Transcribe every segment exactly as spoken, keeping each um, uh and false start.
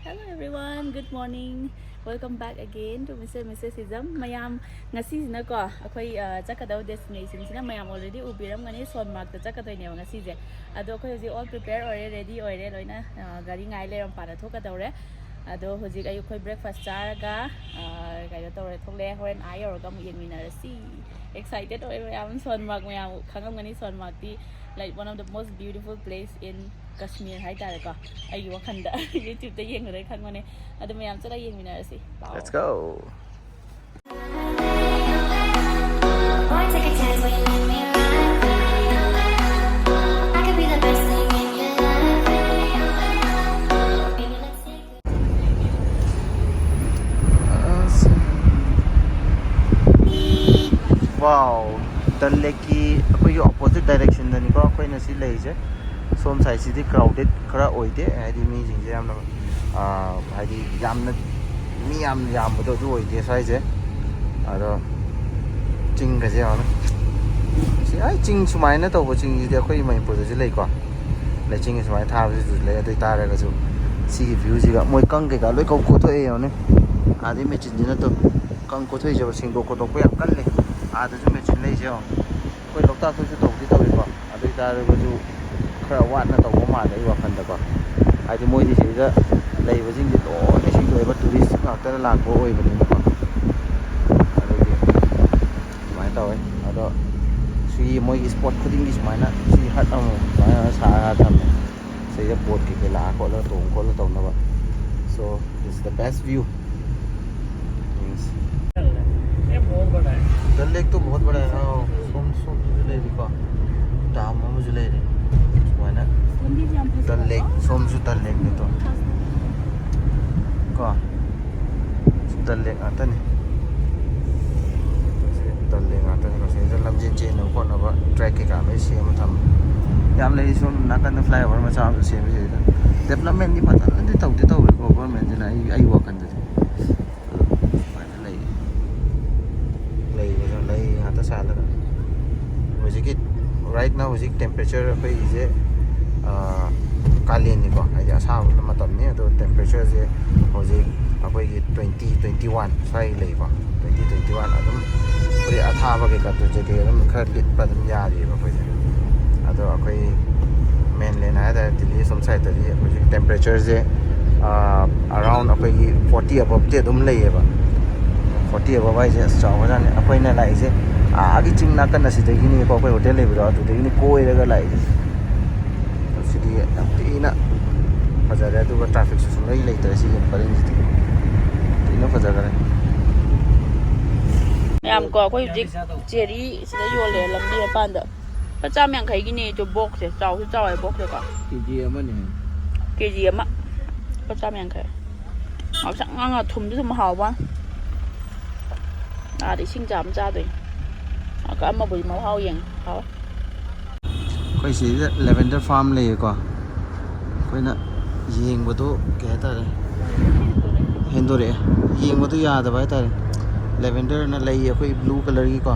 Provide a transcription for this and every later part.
Hello everyone, good morning. Welcome back again to Mister and Missus Ism. ꯃꯌꯥꯝ, ꯉꯁꯤꯁꯤꯅꯀꯣ, ꯑꯩꯈꯣꯏ ꯑ, ꯆꯠꯀꯗꯕ ꯗꯦꯁꯇꯤꯅꯦꯁꯟꯁꯤꯅ ꯃꯌꯥꯝ ꯑꯣꯜꯔꯦꯗꯤ ꯎꯕꯤꯔꯝꯒꯅꯤ, ꯁꯣꯟꯃꯥꯔꯛꯇ ꯆꯠꯀꯗꯣꯏꯅꯦꯕ ꯉꯁꯤꯁꯦ꯫ ꯑꯗꯣ ꯑꯩꯈꯣꯏ ꯍꯧꯖꯤꯛ ꯑꯣꯜ ꯄ꯭ꯔꯤꯄꯦꯌꯔ ꯑꯣꯏꯔꯦ, ꯔꯦꯗꯤ ꯑꯣꯏꯔꯦ, ꯂꯣꯏꯅ ꯑ, ꯒꯥꯔꯤ ꯉꯥꯏ ꯂꯩꯔꯝ ꯄꯥꯅ ꯊꯣꯛꯀꯗꯧꯔꯦ꯫ ꯑꯗꯣ ꯍꯧꯖꯤꯛ ꯑꯌꯨꯛ ꯑꯩꯈꯣꯏ ꯕ꯭ꯔꯦꯛꯐꯥꯁ ꯆꯥꯔꯒ ꯑ, ꯀꯩꯅꯣ ꯇꯧꯔꯦ, ꯊꯣꯛꯂꯛꯑꯦ꯫ ꯍꯣꯔꯦꯟ ꯑꯥ ꯌꯧꯔꯒ ꯑꯃꯨꯛ ꯌꯦꯡꯃꯤꯟꯅꯔꯁꯤ꯫ ꯑꯦꯛꯁꯥꯏꯇꯦꯠ ꯑꯣꯏ ꯃꯌꯥꯝ, ꯁꯣꯟꯃꯥꯔꯛ ꯃꯌꯥꯝ ꯈꯪꯉꯝꯒꯅꯤ, ꯁꯣꯟꯃꯥꯔꯛꯇꯤ like one of the most beautiful place in Kashmir ꯍꯥꯏꯇꯥꯔꯦꯀꯣ꯫ ꯑꯩꯒꯤ ꯋꯥꯈꯜꯗ YouTubeꯇ ꯌꯦꯡꯕꯗꯩ ꯈꯪꯕꯅꯦ꯫ ꯑꯗꯨ ꯃꯌꯥꯝ ꯆꯠꯂ ꯌꯦꯡꯃꯤꯟꯅꯔꯁꯤ꯫ ꯂꯥꯛꯑꯣ꯫ Let's go. Boy, take a chance when you make me ride. I could be the best thing in your life. Baby, let's take it. Wow, ꯗꯜ ꯂꯦꯛꯀꯤ ꯑꯩꯈꯣꯏꯒꯤ ꯑꯣꯄꯣꯖꯤꯠ ꯗꯥꯏꯔꯦꯛꯁꯟꯗꯅꯤꯀꯣ ꯑꯩꯈꯣꯏꯅ ꯁꯤ ꯂꯩꯔꯤꯁꯦ꯫ ꯁꯣꯝ ꯁꯥꯏꯠꯁꯤꯗꯤ ꯀ꯭ꯔꯥꯎꯗꯦꯠ ꯈꯔ ꯑꯣꯏꯗꯦ, ꯍꯥꯏꯗꯤ ꯃꯤꯁꯤꯡꯁꯦ ꯌꯥꯝꯅ ꯑꯥ, ꯍꯥꯏꯗꯤ ꯌꯥꯝꯅ ꯃꯤ ꯌꯥꯝ ꯌꯥꯝꯕꯗꯣ ꯑꯗꯨ ꯑꯣꯏꯗꯦ ꯁ꯭ꯋꯥꯏꯁꯦ꯫ ꯑꯗꯣ ꯆꯤꯡꯒꯁꯦ ꯌꯦꯡꯉꯣꯅꯦ꯫ ꯁꯤ ꯑꯩ ꯆꯤꯡ ꯁꯨꯃꯥꯏꯅ ꯇꯧꯕ ꯆꯤꯡꯁꯤꯗꯤ ꯑꯩꯈꯣꯏ ꯃꯅꯤꯄꯨꯔꯗꯁꯨ ꯂꯩꯀꯣ꯫ ꯂꯩꯆꯤꯟꯒ ꯁꯨꯃꯥꯏꯅ ꯊꯥꯕꯁꯤꯁꯨ ꯂꯩ꯫ ꯑꯗꯨ ꯑꯣꯏ ꯇꯥꯔꯒꯁꯨ ꯁꯤꯒꯤ ꯚ꯭ꯌꯨꯁꯤꯒ ꯃꯣꯏ ꯀꯪ ꯀꯩꯀꯥ ꯂꯣꯏ ꯀꯧ ꯀꯣꯊꯣꯛꯑꯦ ꯌꯦꯡꯉꯣꯅꯦ꯫ ꯑꯗꯩ ꯃꯦꯆꯤꯟꯁꯤꯅ ꯇꯧ ꯀꯪ ꯀꯣꯊꯣꯛꯏꯁꯦ ꯁꯦꯡꯗꯣꯛ ꯈꯣꯠꯇꯣꯛꯄ ꯌꯥꯝ ꯀꯜꯂꯦ꯫ ꯑꯥꯗꯁꯨ ꯃꯦꯆꯤꯟ ꯂꯩꯁꯦ ꯌꯦꯡꯉꯣ꯫ ꯑꯩꯈꯣꯏ ꯂꯣꯛꯇꯥꯛꯇꯁꯨ ꯇꯧꯗꯤ ꯇꯧꯏꯀꯣ꯫ ꯑꯗꯨ ꯑꯣꯏ ꯇꯥꯔꯒꯁꯨ ꯈꯔ ꯋꯥꯠꯅ ꯇꯧꯕ ꯃꯥꯜꯂꯦ ꯑꯩ ꯋꯥꯈꯜꯗꯀꯣ꯫ ꯍꯥꯏꯗꯤ ꯃꯣꯏꯗꯤ ꯁꯤꯗ ꯂꯩꯕꯁꯤꯡꯁꯦ ꯂꯣꯏꯅ ꯁꯦꯡꯗꯣꯛꯑꯦꯕ, ꯇꯨꯔꯤꯁ ꯉꯥꯛꯇꯅ ꯂꯥꯛꯄ ꯑꯣꯏꯕꯅꯤꯅꯀꯣ꯫ ꯑꯗꯨꯒꯤ ꯑꯗꯨꯃꯥꯏꯅ ꯇꯧꯋꯦ꯫ ꯑꯗꯣ ꯁꯤ ꯃꯣꯏꯒꯤ ꯁ꯭ꯄꯣꯠ ꯈꯨꯗꯤꯡꯒꯤ ꯁꯨꯃꯥꯏꯅ ꯁꯤ ꯍꯠ ꯑꯃꯃꯝ ꯁꯨꯃꯥꯏꯅ ꯁꯥꯔꯒ ꯊꯝꯃꯦ꯫ ꯁꯤꯗ ꯕꯣꯠ ꯀꯩꯀꯩ ꯂꯥꯛꯑ ꯈꯣꯠꯂꯒ ꯇꯣꯡ ꯈꯣꯠꯂ ꯇꯧꯅꯕ꯫ So this is the best view꯫ Yes. ये बहुत बड़ा है। डल लेक तो बहुत बड़ा है। ꯑꯧ, ꯁꯣꯝ ꯁꯣꯝꯗꯁꯨ ꯂꯩꯔꯤꯀꯣ꯫ ꯗꯥꯝ ꯑꯃꯁꯨ ꯂꯩꯔꯤ꯫ ꯁꯨꯃꯥꯏꯅ꯫ ꯂꯝꯕꯤꯁꯦ ꯌꯥꯝ ꯐꯖꯩ꯫ ꯗꯜ ꯂꯦꯛ, ꯁꯣꯝꯁꯨ ꯗꯜ ꯂꯦꯛꯅꯤꯗꯣ꯫ ꯀꯣ꯫ ꯗꯜ ꯂꯦꯛ ꯉꯥꯛꯇꯅꯤ꯫ ꯗꯜ ꯂꯦꯛ ꯉꯥꯛꯇꯅꯤ꯫ ꯃꯁꯤꯗ ꯂꯝꯖꯦꯟ ꯆꯦꯟꯅꯕ ꯈꯣꯠꯅꯕ ꯇ꯭ꯔꯦꯛ ꯀꯩꯀꯥ ꯂꯣꯏ ꯁꯦꯝꯃ ꯊꯝꯃꯦ꯫ ꯌꯥꯝ ꯂꯩ ꯁꯣꯝ ꯅꯥꯀꯟꯗ ꯐ꯭ꯂꯥꯏꯑꯣꯚꯔ ꯃꯆꯥ ꯑꯃꯁꯨ ꯁꯦꯝꯃꯤ ꯁꯤꯗ꯫ ꯗꯦꯕꯂꯞꯃꯦꯟꯗꯤ ꯐꯖꯅꯗꯤ ꯇꯧꯗꯤ ꯇꯧꯔꯦꯀꯣ ꯒꯣꯔꯃꯦꯟꯁꯤꯅ, ꯑꯩ ꯑꯩ ꯋꯥꯈꯜꯗꯗꯤ꯫ ꯑꯗꯣ ꯁꯨꯃꯥꯏꯅ ꯂꯩ꯫ ꯂꯩꯕꯁꯨ ꯂꯩ ꯉꯥꯛꯇ ꯁꯥꯠꯂꯒ꯫ ꯍꯧꯖꯤꯛꯀꯤ right now ꯍꯧꯖꯤꯛ temperature ꯑꯩꯈꯣꯏꯒꯤꯁꯦ, ꯑꯥ, ꯀꯥꯂꯦꯟꯅꯤꯀꯣ, ꯍꯥꯏꯗꯤ ꯑꯁꯥꯕ ꯃꯇꯝꯅꯤ꯫ ꯑꯗꯣ temperature ꯁꯦ ꯍꯧꯖꯤꯛ ꯑꯩꯈꯣꯏꯒꯤ ꯇ꯭ꯋꯦꯟꯇꯤ ꯇ꯭ꯋꯦꯟꯇꯤ ꯋꯥꯟ ꯁ꯭ꯋꯥꯏ ꯂꯩꯀꯣ꯫ ꯇ꯭ꯋꯦꯟꯇꯤ ꯇ꯭ꯋꯦꯟꯇꯤ ꯋꯥꯟ ꯑꯗꯨꯝ ꯐꯨꯔꯤꯠ ꯑꯊꯥꯕ ꯀꯩꯀꯥ ꯇꯨ ꯖꯦꯀꯦꯠ ꯑꯗꯨꯝ ꯈꯔ ꯂꯤꯠꯄ ꯑꯗꯨꯝ ꯌꯥꯔꯤꯑꯕ ꯑꯩꯈꯣꯏꯁꯦ꯫ ꯑꯗꯣ ꯑꯩꯈꯣꯏ ꯃꯦꯟꯂꯦꯟ ꯍꯥꯏ ꯇꯥꯔꯦ, ꯗꯤꯜꯂꯤ ꯁꯣꯝ ꯁꯥꯏꯠꯇꯗꯤ ꯍꯧꯖꯤꯛ ꯇꯦꯝꯄꯔꯦꯆꯔꯁꯦ ꯑꯔꯥꯎꯟ ꯑꯩꯈꯣꯏꯒꯤ ꯐꯣꯔꯇꯤ ꯑꯕꯞꯇꯤ ꯑꯗꯨꯝ ꯂꯩꯌꯦꯕ꯫ ꯐꯣꯔꯇꯤ ꯑꯕꯞ ꯍꯥꯏꯁꯦ ꯑꯁ ꯆꯥꯎꯈ꯭ꯔꯖꯥꯠꯅꯤ꯫ ꯑꯩꯈꯣꯏꯅ ꯂꯥꯛꯏꯁꯦ ꯑꯥꯒꯤ ꯆꯤꯡ ꯅꯥꯀꯟ ꯑꯁꯤꯗꯒꯤꯅꯤꯀꯣ, ꯑꯩꯈꯣꯏ ꯍꯣꯇꯦꯜ ꯂꯩꯕꯗꯣ ꯑꯗꯨꯗꯒꯤꯅꯤ ꯀꯣꯏꯔꯒ ꯂꯥꯛꯏꯁꯦ꯫ ꯁꯤꯗꯤ ꯌꯥꯝ ꯊꯤꯅ ꯐꯖꯔꯦ, ꯑꯗꯨꯒ ꯇ꯭ꯔꯥꯐꯤꯛꯁꯨ ꯁꯨꯡꯂꯩ ꯂꯩꯇ꯭ꯔꯦ ꯁꯤꯒꯤ ꯄꯔꯤꯡꯁꯤꯗꯤ꯫ ꯊꯤꯅ ꯐꯖꯈ꯭ꯔꯦ꯫ ꯃꯌꯥꯝ ꯀꯣ, ꯑꯩꯈꯣꯏ ꯍꯧꯖꯤꯛ ꯆꯦꯔꯤ ꯁꯤꯗ ꯌꯣꯜꯂꯦ ꯂꯝꯕꯤ ꯃꯄꯥꯟꯗ꯫ ꯂꯨꯄꯥ ꯆꯥꯝ ꯌꯥꯡꯈꯩꯒꯤꯅꯦ ꯑꯗꯨ ꯕꯣꯛꯁꯁꯦ, ꯆꯥꯎꯁꯨ ꯆꯥꯎꯋꯦ ꯕꯣꯛꯁꯁꯦꯀꯣ꯫ ꯀꯦ ꯖꯤ ꯑꯃꯅꯦ꯫ ꯀꯦ ꯖꯤ ꯑꯃ ꯂꯨꯄꯥ ꯆꯥꯝ ꯌꯥꯡꯈꯩ꯫ ꯉꯥꯛꯁꯪ ꯉꯥꯡꯉ ꯊꯨꯝꯁꯨ ꯑꯗꯨꯝ ꯍꯥꯎꯕ꯫ ꯑꯥꯗ ꯏꯁꯤꯡ ꯆꯥ ꯑꯃ ꯆꯥꯗꯣꯏꯅꯤ꯫ ꯑꯃꯕꯨꯗꯤ ꯃꯍꯥꯎ ꯌꯦꯡꯉꯦ꯫ ꯍꯥꯎꯋꯦ꯫ ꯑꯩꯈꯣꯏ ꯁꯤꯗ ꯂꯦꯚꯦꯟꯗꯔ ꯐꯥꯔꯝ ꯂꯩꯌꯦꯀꯣ꯫ ꯑꯩꯈꯣꯏꯅ ꯌꯦꯡꯕꯗꯣ ꯀꯩ ꯍꯥꯏꯇꯥꯔꯦ, ꯍꯦꯟꯗꯣꯔꯛꯑꯦ꯫ ꯌꯦꯡꯕꯗꯣ ꯌꯥꯗꯕ ꯍꯥꯏꯇꯥꯔꯦ꯫ ꯂꯦꯚꯦꯟꯗꯔꯅ ꯂꯩ ꯑꯩꯈꯣꯏ ꯕ꯭ꯂꯨ ꯀꯂꯔꯒꯤꯀꯣ,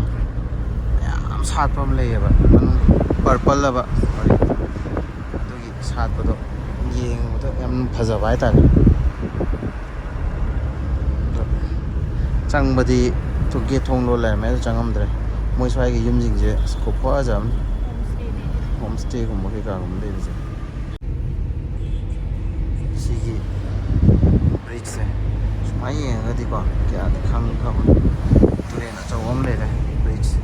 ꯌꯥꯝ ꯁꯥꯠꯄ ꯑꯃ ꯂꯩꯌꯦꯕ ꯃꯅꯨꯡ, ꯄꯔꯄꯜ ꯑꯕ꯫ ꯑꯗꯨꯒꯤ ꯁꯥꯠꯄꯗꯣ ꯌꯦꯡꯕꯗ ꯌꯥꯝ ꯐꯖꯕ ꯍꯥꯏꯇꯥꯔꯦ꯫ ꯑꯗꯣ ꯆꯪꯕꯗꯤ ꯊꯣ-, ꯒꯦꯠ ꯊꯣꯡ ꯂꯣꯜ ꯂꯩꯔꯝꯃꯦ, ꯑꯗꯨ ꯆꯪꯉꯝꯗ꯭ꯔꯦ꯫ ꯃꯣꯏ ꯁ꯭ꯋꯥꯏꯒꯤ ꯌꯨꯝꯁꯤꯡꯁꯦ ꯑꯁ ꯈꯨꯐꯖ ꯑꯃꯅꯤ꯫ ꯍꯣꯝ ꯁ꯭ꯇꯦꯒꯨꯝꯕ ꯀꯩꯀꯥꯒꯨꯝꯕ ꯂꯩꯕꯁꯦ꯫ ꯁꯤꯒꯤ ꯕ꯭ꯔꯤꯖꯁꯦ ꯁꯨꯃꯥꯏꯅ ꯌꯦꯡꯉꯒꯗꯤꯀꯣ ꯀꯌꯥꯗꯤ ꯈꯪ ꯈꯪꯉꯣꯏ꯫ ꯇꯨꯔꯦꯟ ꯑꯆꯧꯕ ꯑꯃ ꯂꯩꯔꯦ, ꯕ꯭ꯔꯤꯖ꯫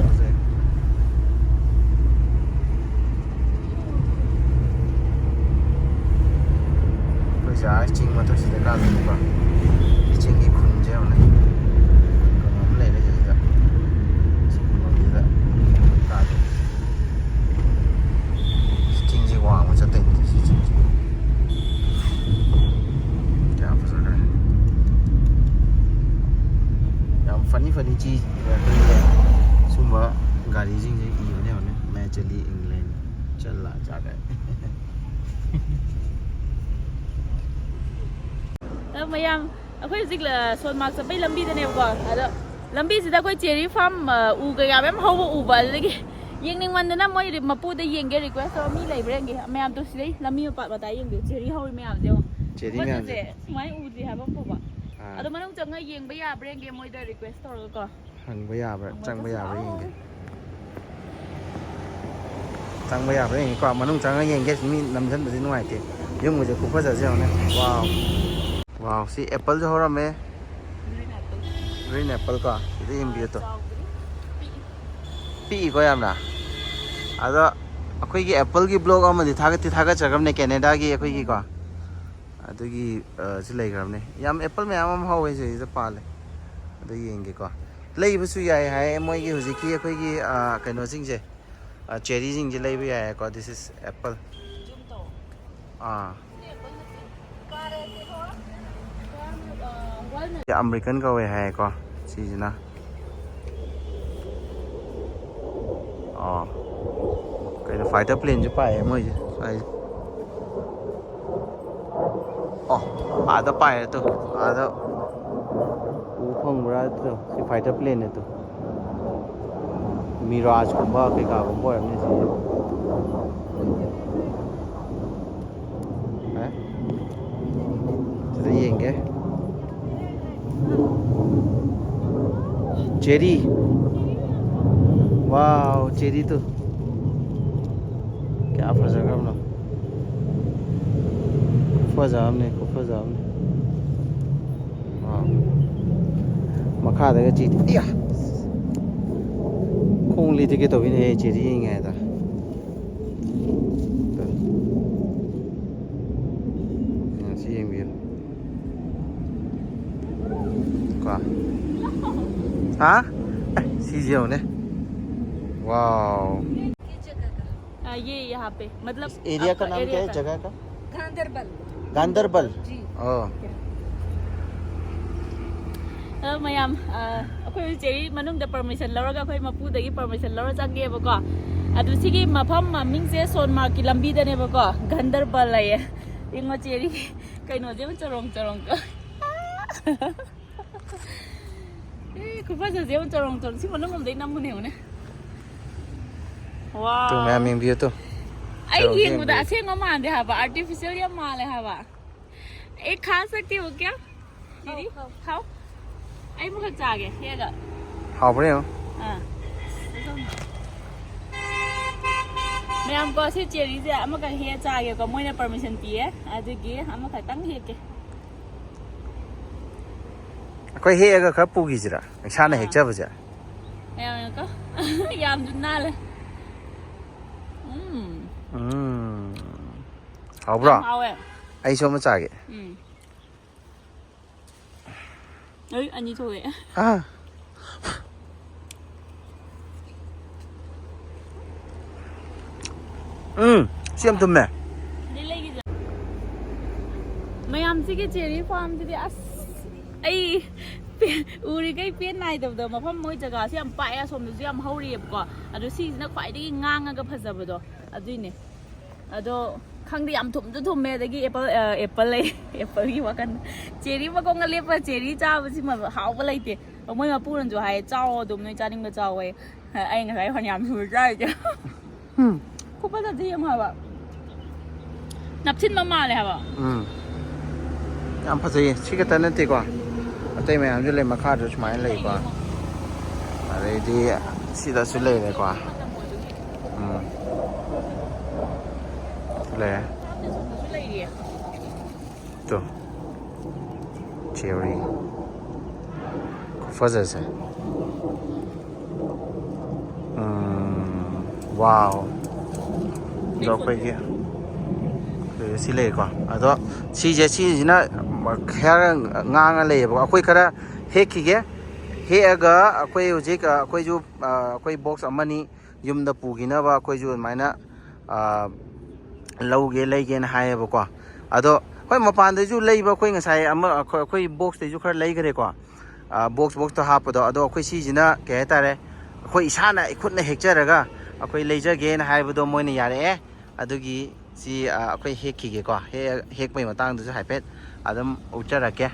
ꯐꯖꯩ꯫ ꯑꯩꯈꯣꯏꯁꯦ ꯑꯥ ꯆꯤꯡ ꯃꯊꯛꯁꯤꯗ ꯀꯥꯗꯣꯏꯅꯤꯀꯣ꯫ ꯆꯤꯡꯒꯤ ꯈꯨꯟꯁꯦ ꯌꯦꯡꯉꯨꯅꯦ꯫ ꯀꯩꯅꯣꯝ ꯂꯩꯔꯦ ꯁꯤꯗ꯫ ꯆꯤꯡ ꯃꯐꯝꯁꯤꯗ ꯀꯥꯗꯣꯏꯅꯤ꯫ ꯆꯤꯡꯁꯦ ꯋꯥꯡꯃ ꯆꯠꯇꯣꯏꯅꯤ ꯁꯤ ꯆꯤꯡꯁꯦ꯫ ꯀꯌꯥꯝ ꯐꯖꯈ꯭ꯔꯦ꯫ ꯌꯥꯝ ꯐꯅꯤ ꯐꯅꯤ ꯆꯤ-, ꯑꯩꯈꯣꯏꯒꯤ ꯁꯨꯝꯕ ꯒꯥꯔꯤꯁꯤꯡꯁꯦ ꯏꯕꯅꯦ ꯌꯦꯡꯉꯨꯅꯦ꯫ ꯃꯦꯆꯂꯤ ꯏꯪꯂꯦꯟ ꯆꯠꯂ ꯆꯥꯈ꯭ꯔꯦ꯫ ꯑ, ꯃꯌꯥꯝ, ꯑꯩꯈꯣꯏ ꯍꯧꯖꯤꯛ, ꯑ, ꯁꯣꯟꯃꯥꯔꯛ ꯆꯠꯄꯩ ꯂꯝꯕꯤꯗꯅꯦꯕꯀꯣ꯫ ꯑꯗꯣ ꯂꯝꯕꯤꯁꯤꯗ ꯑꯩꯈꯣꯏ ꯆꯦꯔꯤ ꯐꯥꯔꯝ, ꯑ, ꯎ ꯀꯩꯀꯥ ꯃꯌꯥꯝ ꯍꯧꯕ ꯎꯕ, ꯑꯗꯨꯗꯒꯤ ꯌꯦꯡꯅꯤꯡꯃꯟꯗꯅ ꯃꯣꯏ ꯃꯄꯨꯗ ꯌꯦꯡꯒꯦ ꯔꯤꯀ꯭ꯋꯦꯁ ꯇꯧꯔ꯫ ꯃꯤ ꯂꯩꯕ꯭ꯔꯥ ꯌꯦꯡꯒꯦ꯫ ꯃꯌꯥꯝꯗꯣ ꯁꯤꯗꯩ ꯂꯝꯕꯤ ꯃꯄꯥ ꯃꯇꯥꯏ ꯌꯦꯡꯕꯤꯌꯨ, ꯆꯦꯔꯤ ꯍꯧꯔꯤ ꯃꯌꯥꯝꯁꯦ ꯌꯦꯡꯉꯣ꯫ ꯆꯦꯔꯤ ꯃꯌꯥꯝꯁꯦ꯫ ꯃꯣꯏꯒꯁꯦ ꯁꯨꯃꯥꯏꯅ ꯎꯗ꯭ꯔꯤ ꯍꯥꯏꯕ ꯑꯃ ꯐꯥꯎꯕ꯫ ꯑꯥ꯫ ꯑꯗꯣ ꯃꯅꯨꯡ ꯆꯪꯉ ꯌꯦꯡꯕ ꯌꯥꯕ꯭ꯔꯥ ꯌꯦꯡꯒꯦ ꯃꯣꯏꯗ ꯔꯤꯀ꯭ꯋꯦꯁ ꯇꯧꯔꯒꯀꯣ꯫ ꯍꯪꯕ ꯌꯥꯕ꯭ꯔꯥ, ꯍꯪꯕ ꯆꯪꯕ ꯆꯠꯁꯤ ꯌꯥꯕ꯭ꯔꯥ ꯂꯥꯛꯑꯣ꯫ ꯌꯦꯡꯒꯦ꯫ ꯆꯪꯕ ꯌꯥꯕ꯭ꯔꯥ ꯌꯦꯡꯒꯦꯀꯣ꯫ ꯃꯅꯨꯡ ꯆꯪꯉ ꯌꯦꯡꯒꯦ꯫ ꯃꯤ ꯅꯝꯁꯤꯟꯕꯁꯦ ꯅꯨꯡꯉꯥꯏꯇꯦ꯫ ꯌꯨꯝꯒꯁꯦ ꯈꯨꯐꯖꯁꯦ ꯌꯦꯡꯉꯨꯅꯦ꯫ ꯋꯥꯎ꯫ ꯋꯥꯎ, ꯁꯤ ꯑꯦꯄꯜꯁꯨ ꯍꯧꯔꯝꯃꯦ꯫ Green apple꯫ Green apple ꯀꯣ꯫ ꯁꯤꯗ ꯌꯦꯡꯕꯤꯌꯨ ꯇꯨ꯫ ꯆꯥꯎꯗ꯭ꯔꯤ꯫ ꯄꯤꯛꯏ꯫ ꯄꯤꯛꯏꯀꯣ ꯌꯥꯝꯅ꯫ ꯑꯗꯣ ꯑꯩꯈꯣꯏꯒꯤ ꯑꯦꯄꯜꯒꯤ ꯕ꯭ꯂꯣꯛ ꯑꯃꯗꯤ ꯊꯥꯒꯠꯇꯤ ꯊꯥꯒꯠꯆꯈ꯭ꯔꯕꯅꯦ ꯀꯦꯅꯦꯗꯥꯒꯤ ꯑꯩꯈꯣꯏꯒꯤꯀꯣ꯫ ꯑꯗꯨꯒꯤ, ꯑ, ꯁꯤ ꯂꯩꯈ꯭ꯔꯕꯅꯦ꯫ ꯌꯥꯝ ꯑꯦꯄꯜ ꯃꯌꯥꯝ ꯑꯃ ꯍꯧꯋꯦ ꯁꯤꯗꯩꯁꯤꯗ ꯄꯥꯜꯂꯦ꯫ ꯑꯗꯨ ꯌꯦꯡꯒꯦꯀꯣ꯫ ꯂꯩꯕꯁꯨ ꯌꯥꯏ ꯍꯥꯏ ꯃꯣꯏꯒꯤ ꯍꯧꯖꯤꯛꯀꯤ ꯑꯩꯈꯣꯏꯒꯤ, ꯑ, ꯀꯩꯅꯣꯁꯤꯡꯁꯦ꯫ ꯑ, ꯆꯦꯔꯤꯁꯤꯡꯁꯦ ꯂꯩꯕ ꯌꯥꯏꯀꯣ꯫ This is apple꯫ ꯑꯥ꯫ ꯑꯃꯦꯔꯤꯀꯟ ꯀꯧꯋꯦ ꯍꯥꯏꯌꯦꯀꯣ ꯁꯤꯁꯤꯅ꯫ ꯑꯣ꯫ ꯀꯩꯅꯣ, fighter planeꯁꯨ ꯄꯥꯏꯌꯦ ꯃꯣꯏꯁꯦ ꯁ꯭ꯋꯥꯏꯁꯦ꯫ ꯑꯣ, ꯑꯥꯗ ꯄꯥꯏꯔꯦ ꯇꯨ꯫ ꯑꯥꯗ ꯎ ꯐꯪꯕ꯭ꯔꯥ ꯇꯨ꯫ ꯁꯤ fighter planeꯅꯦ ꯇꯨ꯫ ꯃꯤꯔꯥꯖꯀꯨꯝꯕ ꯀꯩꯀꯥꯒꯨꯝꯕ ꯑꯣꯏꯔꯝꯅꯤ ꯁꯤꯁꯦ꯫ ꯑꯦ? ꯁꯤꯗ ꯌꯦꯡꯒꯦ꯫ ꯆꯦꯔꯤ꯫ ꯋꯥꯎ, ꯆꯦꯔꯤ ꯇꯨ꯫ ꯀꯌꯥ ꯐꯖꯈ꯭ꯔꯕꯅꯣ꯫ ꯈꯨꯐꯖ ꯑꯃꯅꯤ, ꯈꯨꯐꯖ ꯑꯃꯅꯤ꯫ ꯋꯥꯎ꯫ ꯃꯈꯥꯗꯒ ꯆꯦꯔꯤ꯫ ꯏꯌꯥ! ꯈꯣꯡ ꯂꯤꯊꯒꯦ ꯇꯧꯋꯤꯅꯦꯍꯦ, ꯆꯦꯔꯤ ꯌꯦꯡꯉꯤꯉꯩꯗ꯫ ꯁꯤ ꯌꯦꯡꯕꯤꯌꯨ꯫ ꯀꯣ꯫ ꯍꯥ? ꯑꯦ, ꯁꯤꯁꯦ ꯌꯦꯡꯉꯨꯅꯦ꯫ ꯋꯥꯎ꯫ ये यहाँ पे, मतलब, इस एरिया का आपका नाम क्या एरिया है, का? जगह का? गांधरबल। गांधरबल? जी। ꯑꯣ꯫ ꯑꯗꯣ ꯃꯌꯥꯝ, ꯑ, ꯑꯩꯈꯣꯏ ꯆꯦꯔꯤ ꯃꯅꯨꯡꯗ ꯄꯔꯃꯤꯁꯟ ꯂꯧꯔꯒ, ꯑꯩꯈꯣꯏ ꯃꯄꯨꯗꯒꯤ ꯄꯔꯃꯤꯁꯟ ꯂꯧꯔ ꯆꯪꯉꯦꯕꯀꯣ꯫ ꯑꯗꯨ ꯁꯤꯒꯤ ꯃꯐꯝ ꯃꯃꯤꯡꯁꯦ ꯁꯣꯟꯃꯥꯔꯛꯀꯤ ꯂꯝꯕꯤꯗꯅꯦꯕꯀꯣ, ꯒꯟꯗꯔꯕꯜ ꯍꯥꯏꯌꯦ꯫ ꯌꯦꯡꯉꯣ ꯆꯦꯔꯤ ꯀꯩꯅꯣꯁꯦ ꯌꯦꯡꯉꯣ, ꯆꯔꯣꯡ ꯆꯔꯣꯡ꯫ ꯑꯦ, ꯈꯨꯐꯖꯁꯦ ꯌꯦꯡꯉꯨ, ꯆꯔꯣꯡ ꯆꯔꯣꯡ꯫ ꯁꯤ ꯃꯅꯨꯡ ꯑꯝꯗꯩ ꯅꯝꯃꯨꯅꯦ, ꯌꯦꯡꯉꯨꯅꯦ꯫ ꯋꯥ꯫ ꯇꯨ ꯃꯌꯥꯝ ꯌꯦꯡꯕꯤꯌꯨ ꯇꯨ꯫ ꯑꯩ ꯆꯔꯣꯡꯁꯦ ꯌꯦꯡꯕꯗ ꯌꯦꯡꯕꯤꯌꯨ꯫ ꯑꯁꯦꯡꯕ ꯃꯥꯟꯗꯦ ꯍꯥꯏꯕ, ꯑꯥꯔꯇꯤꯐꯤꯁꯤꯌꯦꯜ ꯌꯥꯝ ꯃꯥꯜꯂꯦ ꯍꯥꯏꯕ꯫ ꯑꯦ, ꯈꯥ ꯁꯛꯇꯤ ꯍꯣ ꯀꯌꯥ? ꯗꯤꯗꯤ? ꯈꯥꯎ꯫ ꯑꯩ ꯑꯃꯈꯛ ꯆꯥꯒꯦ, ꯍꯦꯛꯑꯒ꯫ ꯍꯥꯎꯕ꯭ꯔꯥ ꯌꯦꯡꯉꯣ꯫ ꯑꯥ꯫ ꯃꯌꯥꯝ ꯀꯣ, ꯁꯤ ꯆꯦꯔꯤꯁꯦ ꯑꯃꯈꯛ ꯍꯦꯛꯑ ꯆꯥꯒꯦꯀꯣ, ꯃꯣꯏꯅ ꯄꯔꯃꯤꯁꯟ ꯄꯤꯌꯦ, ꯑꯗꯨꯒꯤ ꯑꯃꯈꯛꯇꯪ ꯍꯦꯛꯀꯦ꯫ ꯑꯩꯈꯣꯏ ꯍꯦꯛꯑꯒ ꯈꯔ ꯄꯨꯈꯤꯁꯤꯔꯥ, ꯏꯁꯥꯅ ꯑꯥ꯫ ꯍꯦꯛꯆꯕꯁꯦ? ꯌꯥꯝ ꯌꯥꯝꯀꯣ꯫ ꯌꯥꯝꯁꯨ ꯅꯥꯜꯂꯦ꯫ ꯎꯝ꯫ ꯎꯝ꯫ ꯍꯥꯎꯕ꯭ꯔꯣ? ꯌꯥꯝ ꯍꯥꯎꯋꯦ꯫ ꯑꯩꯁꯨ ꯑꯃ ꯆꯥꯒꯦ꯫ ꯎꯝ꯫ ꯑꯩ ꯑꯅꯤ ꯊꯣꯛꯂꯛꯑꯦ꯫ ꯑꯥ꯫ ꯎꯝ, ꯁꯤ ꯌꯥꯝ ꯊꯨꯝꯃꯦ꯫ ꯃꯌꯥꯝꯁꯤꯒꯤ ꯆꯦꯔꯤ ꯐꯥꯔꯝꯁꯤꯗꯤ ꯑꯁ, ꯑꯩ ꯄꯦ-, ꯎꯔꯤꯈꯩ ꯄꯦꯟ ꯅꯥꯏꯗꯕꯗꯣ꯫ ꯃꯐꯝ ꯃꯣꯏ ꯖꯒꯥꯁꯤ ꯌꯥꯝ ꯄꯥꯛꯑꯦ, ꯑꯁꯣꯝꯗꯁꯨ ꯌꯥꯝ ꯍꯧꯔꯤꯑꯕꯀꯣ꯫ ꯑꯗꯣ ꯁꯤꯁꯤꯅ ꯈ꯭ꯋꯥꯏꯗꯒꯤ ꯉꯥꯡꯉꯒ ꯐꯖꯕꯗꯣ ꯑꯗꯨꯏꯅꯦ꯫ ꯑꯗꯣ ꯈꯪꯗꯦ, ꯌꯥꯝ ꯊꯨꯝꯁꯨ ꯊꯨꯝꯃꯦ꯫ ꯑꯗꯒꯤ ꯑꯦꯄꯜ, ꯑ, ꯑꯦꯄꯜ ꯂꯩ꯫ ꯑꯦꯄꯜꯒꯤ ꯋꯥꯈꯜ꯫ ꯆꯦꯔꯤ ꯃꯈꯣꯡꯒ ꯂꯦꯞꯄ ꯆꯦꯔꯤ ꯆꯥꯕꯁꯤꯃ ꯍꯥꯎꯕ ꯂꯩꯇꯦ꯫ ꯃꯣꯏ ꯃꯄꯨꯅꯁꯨ ꯍꯥꯏꯌꯦ, "ꯆꯥꯎꯑꯣ ꯑꯗꯨꯝ, ꯅꯣꯏ ꯆꯥꯅꯤꯡꯕ ꯆꯥꯎꯑꯣ"꯫ ꯑꯩ ꯉꯁꯥꯏ ꯐꯅꯌꯥꯝ ꯁꯨꯔ ꯆꯥꯔꯤꯁꯦ꯫ ꯎꯝ꯫ ꯈꯨꯐꯖꯗꯤ ꯌꯦꯡꯉꯣ ꯍꯥꯏꯕ꯫ ꯅꯞꯁꯤꯟꯕ ꯃꯥꯜꯂꯦ ꯍꯥꯏꯕ꯫ ꯎꯝ꯫ ꯌꯥꯝ ꯐꯖꯩꯌꯦ꯫ ꯁꯤ ꯈꯛꯇ ꯅꯠꯇꯦꯀꯣ꯫ ꯑꯇꯩ ꯃꯌꯥꯝꯁꯨ ꯂꯩ, ꯃꯈꯥꯗ ꯁꯨꯃꯥꯏꯅ ꯂꯩꯀꯣ꯫ ꯑꯗꯩꯗꯤ ꯁꯤꯗꯁꯨ ꯂꯩꯔꯦꯀꯣ꯫ ꯎꯝ꯫ ꯂꯩꯔꯦ꯫ ꯂꯩꯔꯤꯌꯦ꯫ ꯇꯣ꯫ ꯆꯦꯔꯤ꯫ ꯈꯨꯐꯖꯁꯦ꯫ ꯎꯝ, wow꯫ ꯑꯗꯣ ꯑꯩꯈꯣꯏꯒꯤ ꯁꯤ ꯂꯩꯔꯦꯀꯣ꯫ ꯑꯗꯣ ꯁꯤꯁꯦ, ꯁꯤꯁꯤꯅ ꯈꯔ ꯉꯥꯡꯉ ꯂꯩꯌꯦꯕꯀꯣ꯫ ꯑꯩꯈꯣꯏ ꯈꯔ ꯍꯦꯛꯈꯤꯒꯦ꯫ ꯍꯦꯛꯑꯒ ꯑꯩꯈꯣꯏ ꯍꯧꯖꯤꯛ, ꯑ, ꯑꯩꯈꯣꯏꯁꯨ, ꯑ, ꯑꯩꯈꯣꯏ ꯕꯣꯛꯁ ꯑꯃꯅꯤ ꯌꯨꯝꯗ ꯄꯨꯈꯤꯅꯕ ꯑꯩꯈꯣꯏꯁꯨ ꯑꯗꯨꯃꯥꯏꯅ, ꯑ, ꯂꯧꯒꯦ, ꯂꯩꯒꯦꯅ ꯍꯥꯏꯌꯦꯕꯀꯣ꯫ ꯑꯗꯣ ꯍꯣꯏ, ꯃꯄꯥꯟꯗꯩꯁꯨ ꯂꯩꯕ ꯑꯩꯈꯣꯏ ꯉꯁꯥꯏ ꯑꯃ, ꯑꯩꯈꯣꯏ, ꯑꯩꯈꯣꯏ ꯕꯣꯛꯁꯇꯩꯁꯨ ꯈꯔ ꯂꯩꯈ꯭ꯔꯦꯀꯣ꯫ ꯑ, ꯕꯣꯛꯁ, ꯕꯣꯛꯁꯇ ꯍꯥꯞꯄꯗꯣ꯫ ꯑꯗꯣ ꯑꯩꯈꯣꯏ ꯁꯤꯁꯤꯅ ꯀꯩ ꯍꯥꯏꯇꯥꯔꯦ, ꯑꯩꯈꯣꯏ ꯏꯁꯥꯅ ꯏꯈꯨꯠꯅ ꯍꯦꯛꯆꯔꯒ ꯑꯩꯈꯣꯏ ꯂꯩꯖꯒꯦꯅ ꯍꯥꯏꯕꯗꯣ ꯃꯣꯏꯅ ꯌꯥꯔꯛꯑꯦ꯫ ꯑꯗꯨꯒꯤ ꯁꯤ, ꯑ, ꯑꯩꯈꯣꯏ ꯍꯦꯛꯈꯤꯒꯦꯀꯣ꯫ ꯍꯦꯛ-, ꯍꯦꯛꯄꯩ ꯃꯇꯥꯡꯗꯨꯁꯨ ꯍꯥꯏꯐꯦꯠ ꯑꯗꯨꯝ ꯎꯠꯆꯔꯛꯀꯦ꯫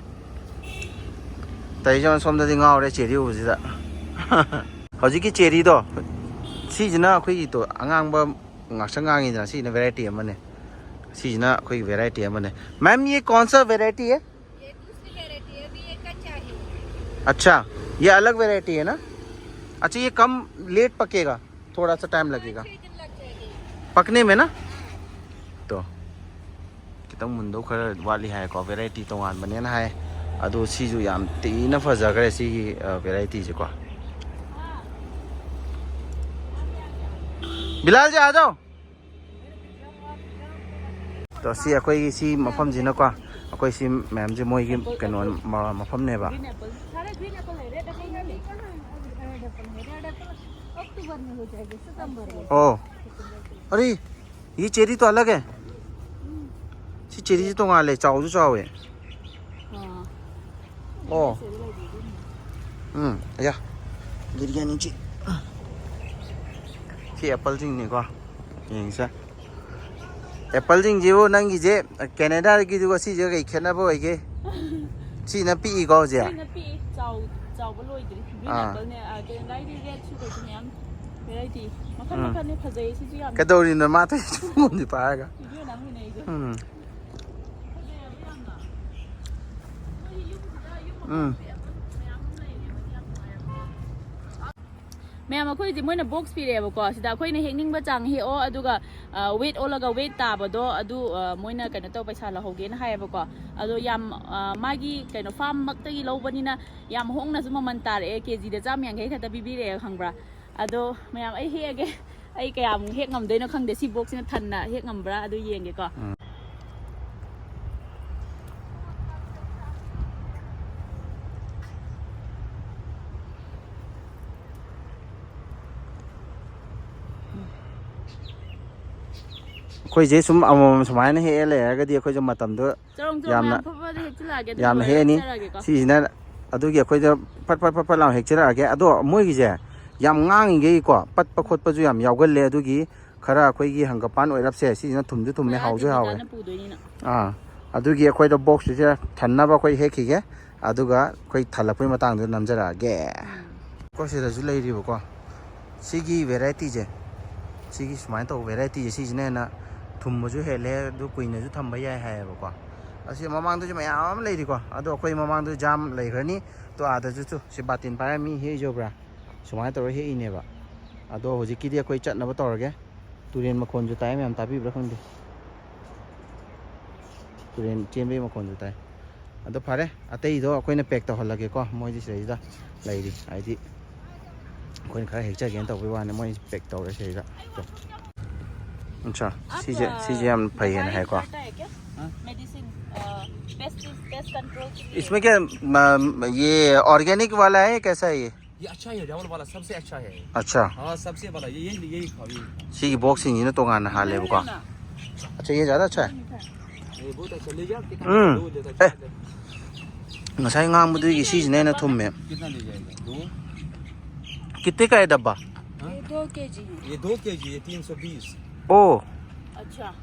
ꯇꯩꯖꯣꯟ ꯁꯣꯝꯗꯗꯤ ꯉꯥꯎꯔꯦ ꯆꯦꯔꯤ ꯎꯕꯁꯤꯗ꯫ ꯍꯧꯖꯤꯛꯀꯤ ꯆꯦꯔꯤꯗꯣ, ꯁꯤꯁꯤꯅ ꯑꯩꯈꯣꯏꯒꯤ ꯇꯣ-, ꯑꯉꯥꯡꯕ ꯉꯥꯛꯁꯪ ꯉꯥꯡꯉꯤꯗꯅ, ꯁꯤꯁꯤꯅ ꯚꯦꯔꯥꯏꯇꯤ ꯑꯃꯅꯦ꯫ ꯁꯤꯁꯤꯅ ꯑꯩꯈꯣꯏꯒꯤ ꯚꯦꯔꯥꯏꯇꯤ ꯑꯃꯅꯦ꯫ मैम, ये कौन सा वैरायटी है? ये दूसरी वैरायटी है, अभी ये कच्चा है। अच्छा, ये अलग वैरायटी है ना? अच्छा, ये कम लेट पकेगा, थोड़ा सा टाइम लगेगा। छः दिन लग जाएगा। पकने में ना? तो ꯈꯤꯇꯪ ꯃꯨꯟꯗꯧ ꯈꯔ ꯋꯥꯠꯂꯤ ꯍꯥꯏꯀꯣ, ꯚꯦꯔꯥꯏꯇꯤ ꯇꯣꯉꯥꯟꯕꯅꯦꯅ ꯍꯥꯏ꯫ ꯑꯗꯣ ꯁꯤꯁꯨ ꯌꯥꯝ ꯊꯤꯅ ꯐꯖꯈ꯭ꯔꯦ ꯁꯤꯒꯤ, ꯑ, ꯚꯦꯔꯥꯏꯇꯤꯁꯦꯀꯣ꯫ ꯕꯤꯂꯥꯜ ꯖꯤ, ꯑꯥ ꯖꯥꯎ꯫ ꯇꯣ, ꯁꯤ ꯑꯩꯈꯣꯏꯒꯤ ꯁꯤ ꯃꯐꯝꯁꯤꯅꯀꯣ, ꯑꯩꯈꯣꯏ ꯁꯤ ꯃꯌꯥꯝꯁꯦ ꯃꯣꯏꯒꯤ ꯀꯩꯅꯣ, ꯃ-, ꯃꯐꯝꯅꯦꯕ꯫ ग्रीन एप्पल, सारे ग्रीन एप्पल है, रेड एप्पल नहीं है। रेड एप्पल है, रेड एप्पल अक्टूबर में हो जाएगी, सितंबर में। ꯑꯣ, ꯑꯔꯤ, ꯌꯤ ꯆꯦꯔꯤ ꯇꯣ ꯑꯂꯒ ꯍꯦ꯫ ꯁꯤ ꯆꯦꯔꯤꯁꯤ ꯇꯣꯉꯥꯜꯂꯦ, ꯆꯥꯎꯁꯨ ꯆꯥꯎꯋꯦ꯫ ꯑꯥ꯫ ꯑꯣ꯫ ꯎꯝ, ꯑꯌꯥ꯫ ꯕꯤꯔꯌꯥꯅꯤ ꯆꯤ-, ꯁꯤ ꯑꯦꯄꯜꯁꯤꯡꯅꯤꯀꯣ꯫ ꯌꯦꯡꯁꯦ꯫ ꯑꯦꯄꯜꯁꯤꯡꯁꯤꯕꯨ ꯅꯪꯒꯤꯁꯦ ꯀꯦꯅꯦꯗꯥꯒꯤꯗꯨꯒ ꯁꯤꯁꯤꯒ ꯀꯩ ꯈꯦꯠꯅꯕ ꯑꯣꯏꯒꯦ? ꯁꯤꯅ ꯄꯤꯛꯏꯀꯣ ꯍꯧꯖꯤꯛ? ꯁꯤꯅ ꯄꯤꯛꯏ, ꯆꯥꯎ-, ꯆꯥꯎꯕ ꯂꯣꯏꯗ꯭ꯔꯤ꯫ ꯒ꯭ꯔꯤꯟ ꯑꯥ꯫ ꯑꯦꯄꯜꯅꯦ, ꯑꯥ, ꯀꯦꯅꯦꯗꯥꯒꯤꯗꯤ ꯔꯦꯗꯁꯨ ꯀꯩꯁꯨ ꯃꯌꯥꯝ ꯚꯦꯔꯥꯏꯇꯤ ꯃꯈꯜ ꯎꯝ꯫ ꯃꯈꯜꯅꯦ, ꯐꯖꯩ ꯁꯤꯁꯨ ꯌꯥꯝꯅ꯫ ꯀꯩꯗꯧꯔꯤꯅꯣ ꯃꯥ ꯇꯧꯔꯤꯁꯦ? ꯐꯣꯟꯁꯦ ꯄꯥꯏꯔꯒ꯫ ꯚꯤꯗꯤꯑꯣ ꯅꯝꯃꯤꯅꯦ ꯑꯩꯁꯨ꯫ ꯎꯝ꯫ ꯐꯖꯩꯌꯦꯕ ꯌꯥꯝꯅ꯫ ꯑꯩꯈꯣꯏꯒꯤ ꯌꯨꯝꯁꯤꯗ ꯌꯨꯝ ꯎꯝ꯫ ꯑꯃ ꯃꯌꯥꯝ ꯑꯃ ꯂꯩꯔꯦꯕ, ꯌꯥꯝ ꯅꯨꯡꯉꯥꯏꯔꯝꯅꯤ꯫ ꯃꯌꯥꯝ, ꯑꯩꯈꯣꯏꯁꯦ ꯃꯣꯏꯅ ꯕꯣꯛꯁ ꯄꯤꯔꯛꯑꯦꯕꯀꯣ, ꯁꯤꯗ ꯑꯩꯈꯣꯏꯅ ꯍꯦꯛꯅꯤꯡꯕ ꯆꯥꯡ ꯍꯦꯛꯑꯣ, ꯑꯗꯨꯒ, ꯑ, ꯋꯦꯠ ꯑꯣꯜꯂꯒ ꯋꯦꯠ ꯇꯥꯕꯗꯣ ꯑꯗꯨ, ꯑ, ꯃꯣꯏꯅ ꯀꯩꯅꯣ ꯇꯧ, ꯄꯩꯁꯥ ꯂꯧꯍꯧꯒꯦꯅ ꯍꯥꯏꯌꯦꯕꯀꯣ꯫ ꯑꯗꯣ ꯌꯥꯝ, ꯑ, ꯃꯥꯒꯤ ꯀꯩꯅꯣ ꯐꯥꯔꯝꯃꯛꯇꯒꯤ ꯂꯧꯕꯅꯤꯅ ꯌꯥꯝ ꯍꯣꯡꯅꯁꯨ ꯃꯃꯜ ꯇꯥꯔꯛꯑꯦ, ꯀꯦ ꯖꯤꯗ ꯆꯥꯝ ꯌꯥꯡꯈꯩ ꯈꯛꯇ ꯄꯤꯕꯤꯔꯛꯑꯦ, ꯈꯪꯕ꯭ꯔꯥ? ꯑꯗꯣ ꯃꯌꯥꯝ, ꯑꯩ ꯍꯦꯛꯑꯒꯦ꯫ ꯑꯩ ꯀꯌꯥꯃꯨꯛ ꯍꯦꯛ ꯉꯝꯗꯣꯏꯅꯣ ꯈꯪꯗꯦ, ꯁꯤ ꯕꯣꯛꯁꯁꯤꯅ ꯊꯟꯅ ꯍꯦꯛ ꯉꯝꯕ꯭ꯔꯥ ꯑꯗꯨ ꯌꯦꯡꯒꯦꯀꯣ꯫ ꯎꯝ꯫ ꯑꯩꯈꯣꯏꯁꯦ ꯁꯨꯝ ꯑꯃꯃꯝ ꯁꯨꯃꯥꯏꯅ ꯍꯦꯛꯑ ꯂꯩꯔꯒꯗꯤ ꯑꯩꯈꯣꯏꯁꯨ ꯃꯇꯝꯗꯣ ꯆꯔꯣꯡ ꯆꯔꯣꯡ ꯌꯥꯝꯅ, ꯃꯌꯥꯝ ꯐꯕꯗ ꯍꯦꯛꯆꯤꯜꯂꯛꯑꯒꯦ, ꯑꯗꯨ ꯌꯥꯝꯅ ꯂꯣꯏꯔꯒ ꯍꯦꯛꯑꯅꯤ꯫ ꯆꯥꯔꯛꯑꯒꯦꯀꯣ꯫ ꯁꯤꯁꯤꯅ ꯑꯗꯨꯒꯤ ꯑꯩꯈꯣꯏꯗ ꯐꯠ ꯐꯠ ꯐꯠ ꯐꯠ ꯂꯥꯎ ꯍꯦꯛꯆꯔꯛꯑꯒꯦ꯫ ꯑꯗꯣ ꯃꯣꯏꯒꯤꯁꯦ ꯌꯥꯝ ꯉꯥꯡꯉꯤꯈꯩꯀꯣ, ꯄꯠꯄ ꯈꯣꯠꯄꯁꯨ ꯌꯥꯝ ꯌꯥꯎꯒꯜꯂꯦ꯫ ꯑꯗꯨꯒꯤ ꯈꯔ ꯑꯩꯈꯣꯏꯒꯤ ꯍꯪꯒꯄꯥꯟ ꯑꯣꯏꯔꯞꯁꯦ, ꯁꯤꯁꯤꯅ ꯊꯨꯝꯁꯨ ꯊꯨꯝꯃꯦ, ꯍꯣꯏ, ꯍꯥꯎꯁꯨ ꯑꯥꯗꯗꯤ ꯍꯥꯎꯋꯦ꯫ ꯇꯥꯅ ꯄꯨꯗꯣꯏꯅꯤꯅ꯫ ꯑꯥ, ꯑꯗꯨꯒꯤ ꯑꯩꯈꯣꯏꯗ ꯕꯣꯛꯁꯁꯤꯁꯦ ꯊꯟꯅꯕ ꯑꯩꯈꯣꯏ ꯍꯦꯛꯈꯤꯒꯦ꯫ ꯑꯗꯨꯒ ꯑꯩꯈꯣꯏ ꯊꯜꯂꯛꯄꯩ ꯃꯇꯥꯡꯗꯨꯗ ꯅꯝꯖꯔꯛꯑꯒꯦ꯫ ꯀꯣ ꯁꯤꯗꯁꯨ ꯂꯩꯔꯤꯕꯀꯣ, ꯁꯤꯒꯤ ꯚꯦꯔꯥꯏꯇꯤꯁꯦ, ꯁꯤꯒꯤ ꯁꯨꯃꯥꯏꯅ ꯇꯧꯕ ꯚꯦꯔꯥꯏꯇꯤꯁꯦ, ꯁꯤꯁꯤꯅ ꯍꯦꯟꯅ ꯊꯨꯝꯕꯁꯨ ꯍꯦꯜꯂꯦ, ꯑꯗꯨ ꯀꯨꯏꯅꯁꯨ ꯊꯝꯕ ꯌꯥꯏ ꯍꯥꯏꯌꯦꯕꯀꯣ꯫ ꯑꯁꯤ ꯃꯃꯥꯡꯗꯁꯨ ꯃꯌꯥꯝ ꯑꯃ ꯂꯩꯔꯤꯀꯣ, ꯑꯗꯣ ꯑꯩꯈꯣꯏ ꯃꯃꯥꯡꯗ ꯖꯥꯝ ꯂꯩꯈ꯭ꯔꯅꯤ꯫ ꯇꯣ ꯑꯥꯗꯁꯨ ꯇꯨ ꯁꯤ ꯕꯥꯇꯤꯟ ꯄꯥꯏꯔ ꯃꯤ ꯍꯦꯛꯏꯖꯧꯕ꯭ꯔꯥ? ꯁꯨꯃꯥꯏꯅ ꯇꯧꯔ ꯍꯦꯛꯏꯅꯦꯕ꯫ ꯑꯗꯣ ꯍꯧꯖꯤꯛꯀꯤꯗꯤ ꯑꯩꯈꯣꯏ ꯆꯠꯅꯕ ꯇꯧꯔꯒꯦ꯫ ꯇꯨꯔꯦꯟ ꯃꯈꯣꯟꯁꯨ ꯇꯥꯏ, ꯃꯌꯥꯝ ꯇꯥꯕꯤꯕ꯭ꯔꯥ ꯈꯪꯗꯦ꯫ ꯇꯨꯔꯦꯟ ꯆꯦꯟꯕꯒꯤ ꯃꯈꯣꯟꯁꯨ ꯇꯥꯏ꯫ ꯑꯗꯣ ꯐꯔꯦ, ꯑꯇꯩꯗꯣ ꯑꯩꯈꯣꯏꯅ ꯄꯦꯛ ꯇꯧꯍꯜꯂꯒꯦꯀꯣ꯫ ꯃꯣꯏꯗꯤ ꯁꯤꯗꯩꯁꯤꯗ ꯂꯩꯔꯤ, ꯍꯥꯏꯗꯤ ꯑꯩꯈꯣꯏꯅ ꯈꯔ ꯍꯦꯛꯆꯒꯦꯅ ꯇꯧꯕꯒꯤ ꯋꯥꯅꯤ, ꯃꯣꯏ ꯄꯦꯛ ꯇꯧꯔꯦ ꯁꯤꯗꯩꯗ꯫ ꯑꯠꯆꯥ, ꯁꯤꯁꯦ, ꯁꯤꯁꯦ ꯌꯥꯝ ꯐꯩꯌꯦꯅ ꯍꯥꯏꯀꯣ꯫ मेडिसिन, पेस्ट पेस्ट कंट्रोल के लिए। इसमें क्या, म- ये ऑर्गेनिक वाला है, कैसा है ये? ये अच्छा है, डबल वाला सबसे अच्छा है। अच्छा, हाँ, सबसे वाला ये, यही यही खाओ, यही खाओ। ꯁꯤꯒꯤ ꯕꯣꯛꯁꯁꯤꯡꯁꯤꯅ ꯇꯣꯉꯥꯟꯅ ꯍꯥꯜꯂꯦꯕꯀꯣ꯫ अच्छा, ये ज़्यादा अच्छा है। ये बहुत अच्छा, ले जाओ, कितना हम्म। दो लेता ए। ꯉꯁꯥꯏ ꯉꯥꯡꯕꯗꯨꯒꯤ ꯁꯤꯁꯤꯅ ꯍꯦꯟꯅ ꯊꯨꯝꯃꯦ꯫ कितना ले जाएगा? दो। कितने का है डब्बा? ये दो केजी है। ये दो केजी, ये तीन सौ बीस। ओ, अच्छा।